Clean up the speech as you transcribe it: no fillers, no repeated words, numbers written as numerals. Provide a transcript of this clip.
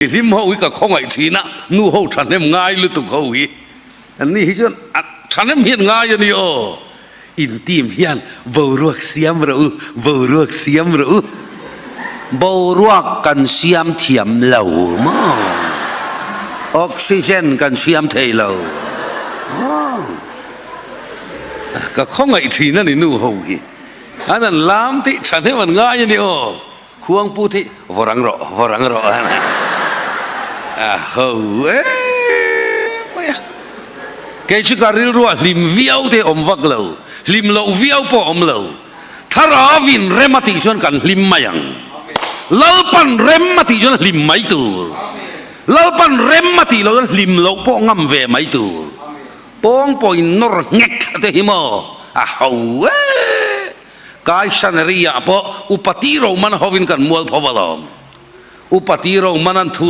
Hlim ho hi ka khawngaih thin a, nu ho thahnem ngai lutuk ho hi an ni hi chuan a thahnem hian ngai a ni aw. In team hian boruak siam rawh u, boruak siam rawh u. Boruak kan siam thiam lo maw? Oxygen kan siam thei lo maw? Ka khawngaih thin a ni nu ho hi, an an lam tih thahnem an ngai a ni aw. Khuangpu thi vawrang rawh, vawrang rawh a ni. A ho em mai a. Kei chu ka rilruah hlim viau te awm vak lo, hlim loh viau pawh awm lo. Thlarauin rem a tih chuan kan hlim mai ang. Lalpan rem a tih chuan hlim mai tur. Lalpan rem a tih loh chuan hlim loh pawh ngam ve mai tur. Pawng pawhin nawr nghek te hi maw a ho em. Kaisaneri ah pawh Upa Ti Roman hovin kan mual pho alawm. Upa Ti Roman an thu.